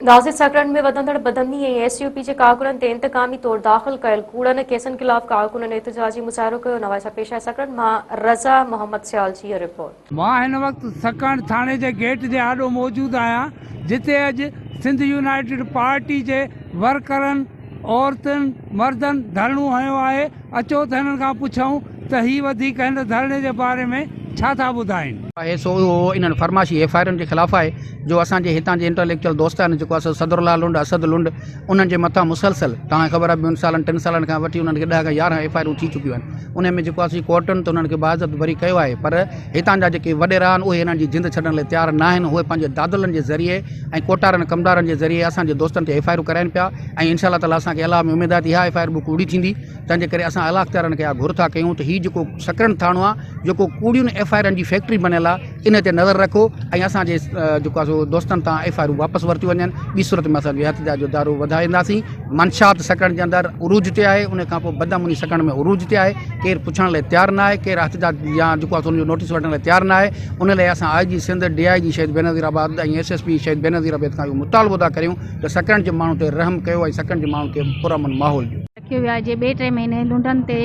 غازي سڪرنڊ ۾ وڌندڙ بدامني ۽ S U P جي ڪارڪنن تي انتقامي طور داخل ڪيل ڪوڙن ڪيسن خلاف ڪارڪنن احتجاجي مظاهرو ڪيو. نواء سان پيش آهي سڪرنڊ مان رضا محمد سيال جي هي رپورٽ. مان هن وقت سڪرنڊ ٿاڻي جي گيٽ جي آڏو موجود آهيان جتي اڄ سنڌ يونائيٽيڊ پارٽي جي ورڪرن، عورتن، مردن ڌرڻو هنيو آهي اچو ته هنن کان پڇون ته هي وڌيڪ هن ڌرڻي جي باري ۾ ڇا ٿا ٻڌائين. آهي سو اهو انهن فرمائشي ايف I آرن جي خلاف آهي جو اسان جي هتان جي انٽليڪچوئل دوست آهن جيڪو آهي صدر الله لنڊ اسد لنڊ انهن جي مٿان مسلسل توهان کي خبر آهي ٻن سالن ٽن سالن کان وٺي انهن کي ڏهه کان يارهن ايف I آرون ٿي چڪيون آهن انهي ۾ جيڪو آهي سي ڪورٽن ته انهن کي باعزت بري ڪيو آهي پر هتان جا جيڪي وڏيرا آهن اهي هنن جي جند ڇڏڻ لاء تيار نه آهن اهي پنهنجي دادلن جي ذريعي ۽ ڪوٽارن ڪمدارن جي ذريعي اسان جي دوستن تي ايف I آرون ڪرائين پيا ۽ انشاء الله تعالي اسان کي الله ۾ اميد آهي ته اها ايف I R به ڪوڙي ٿيندي تنهن جي ڪري اسان اعليٰ اختيارن کي اها گهر ٿا ڪيون ته هي جيڪو سڪرنڊ ٿاڻو آهي جيڪو ڪوڙين ايف I آرن جي فيڪٽري بنيل آهي ان تي نظر رکو ۽ اسان جي جيڪو آهي سو دوستن تان ايف I آرون واپس ورتيون وڃن ٻي صورت ۾ اسان جو احتجاج جو دائرو وڌائينداسين منشيات سڪرنڊ جي اندر عروج تي آهي ان کان پوء بدامني سڪرنڊ ۾ عروج تي آهي ڪير پڇڻ لاء تيار نه آهي ڪير احتجاج يا جيڪو آهي سو ان جو نوٽيس وٺڻ لاء تيار نه آهي ان لاء اسان I G Sindh D I G Shaheed Benazirabad ۽ S S P Shaheed Benazirabad کان اهو مطالبو ٿا ڪريون ته سڪرنڊ جي ماڻهن تي رحم ڪيو ۽ سڪرنڊ جي ماڻهن کي پرامن ماحول ڏيو. رکيو ويو آهي جي ٻئي ٽئي مهيني لنڊن تي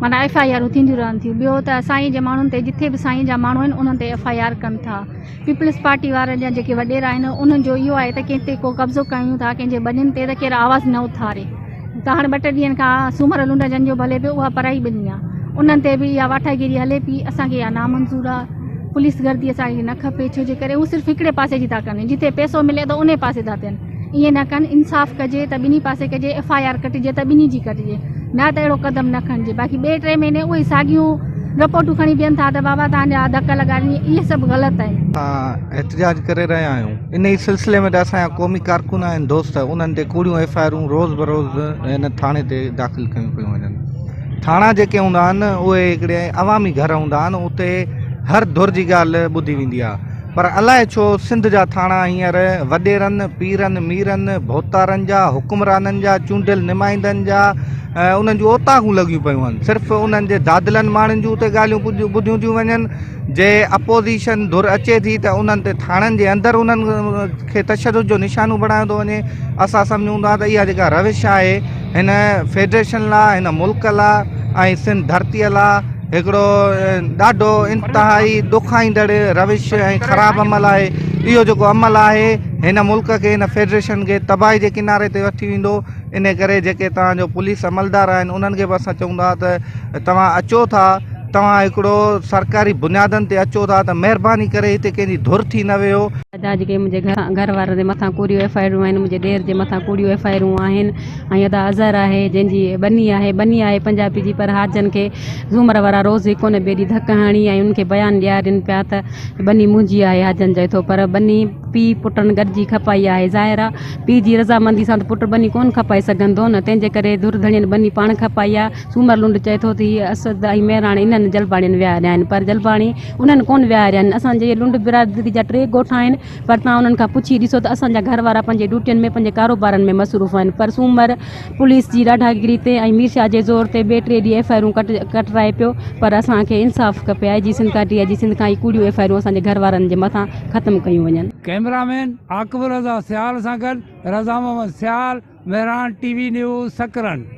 معنيٰ ايف I آرون ٿينديون رهن ٿيون ٻيو ته سائين جي ماڻهن تي جٿي به سائين جا ماڻهو آهن انهن تي ايف I R ڪن ٿا پيپلز پارٽي وارن جا جيڪي وڏيرا آهن انهن جو اهو آهي ته ڪنهن تي ڪو قبضو ڪيون ٿا ڪنهن جي ٻنين تي ته ڪير آواز نه اٿاري ته هاڻي ٻه ٽي ڏينهن کان سومر لنڊ جن جو به هلي پيو اها پرائي ٻني آهي انهن تي به اها واٺاگيري هلي پئي اسان کي اها نامنظور آهي پوليس گردي اسان کي نه کپي ڇو جي ڪري هو صرف هڪڙي پاسي جي ٿا ڪن جتي پئسو ملي ٿو انهي پاسي ٿا ٿين ائين نه ڪن انصاف ڪجي ته ٻنهي پاسي ڪجي ايف I R ڪٽجي ته ٻنهي جي ڪٽجي نه ته اهڙو قدم نه کڻجي باقي ٻئي ٽئي مهيني اهي ساڳيون رپورٽون کڻي بيهن ٿا ته بابا توهان جا ڌڪ لڳا اهي سڀ غلط آهن. اسان احتجاج ڪري رهيا آهيون انهي سلسلي ۾ ته اسان جا قومي ڪارڪن آهن دوست انهن تي ڪوڙيون ايف I آرون روز بروز هن ٿاڻي تي داخل ڪيون پيون وڃن ٿاڻا جيڪي هوندا آهن اهي هڪڙي عوامي گهر هوندا آهن اتي هر ڌر جي ڳالهه ٻڌي ويندي آهي پر الائي ڇو سنڌ جا ٿاڻا هينئر وڏيرن، پيرن، ميرن، ڀوتارن جا، حڪمرانن جا، چونڊيل نمائندن جا انهن جون اوطاقون لڳيون پيون آهن. صرف انهن جي دادلن ماڻهن جون اتي ڳالهيون ٻڌيون ٿيون وڃن. جي اپوزيشن ڌر اچي ٿي ته انهن تي ٿاڻن جي اندر انهن کي تشدد جو نشانو بڻايو ٿو وڃي. اسان سمجهون ٿا ته اها جيڪا روش آهي هن فيڊريشن لاء، هن ملڪ لاء ۽ سنڌ ڌرتيء لاء هڪڙو ڏاڍو انتهائي ڏکائيندڙ روش ۽ خراب عمل آهي اهو جيڪو عمل آهي هن ملڪ کي هن فيڊريشن کي تباهي جي ڪناري تي وٺي ويندو ان ڪري جيڪي توهان جو پوليس عملدار آهن انهن کي به اسان چئون ٿا ته توهان اچو ٿا توهان هڪڙو سرڪاري بنيادن تي اچو ٿا ته مهرباني ڪري هتي ڪنهن جي ڌر ٿي نه ويهو. ادا جيڪي منهنجي گهر وارن جي مٿان ڪوڙيون ايف I آرون آهن منهنجي ڏير جي مٿان ڪوڙيون ايف I آرون آهن ۽ ادا اظهر آهي جنهن جي ٻني آهي ٻني آهي پنجابي جي پر حاجن کي زومر وارا روز هڪ نه ٻئي ڏينهن ڌڪ هڻي ۽ انهن کي بيان ڏيارين پيا ته ٻني منهنجي آهي حاجن چئي ٿو پر ٻني پيء پٽن گڏجي کپائي آهي ظاهر آ پيء جي رضامندي سان ته پٽ ٻني ڪونه کپائي سگهندو نه تنهن جي ڪري ڌر ڌڻين ٻني پاڻ کپائي آ سومر لنڊ چئي ٿو ته هي اسد ۽ مهراڻ انهن جلباڻين ويهاريا آهن پر جلباڻي انهن ڪونه ويهاريا آهن. اسان جي لنڊ برادري جا ٽي ڳوٺ آهن پر توهان انهن کان پڇي ڏسو ته اسان جا گهر وارا پنهنجي ڊيوٽين ۾ پنهنجي ڪاروبارن ۾ مصروف آهن پر سومر پوليس جي ڏاڍاگيري تي ۽ مير شاهه جي زور تي ٻئي ٽي ڏينهن ايف I آرون ڪٽرائي پيو پر اسان کي انصاف کپي آء جي سنڌ کان ڊي I جي سنڌ کان هي ڪوڙيون ايف I آرون اسان جي گهر وارن جي مٿان ختم ڪيون وڃن. ڪئميرا مين عاقب الرضا سيال سان گڏ Raza Muhammad Sial, Mehran T V news, Sakrand.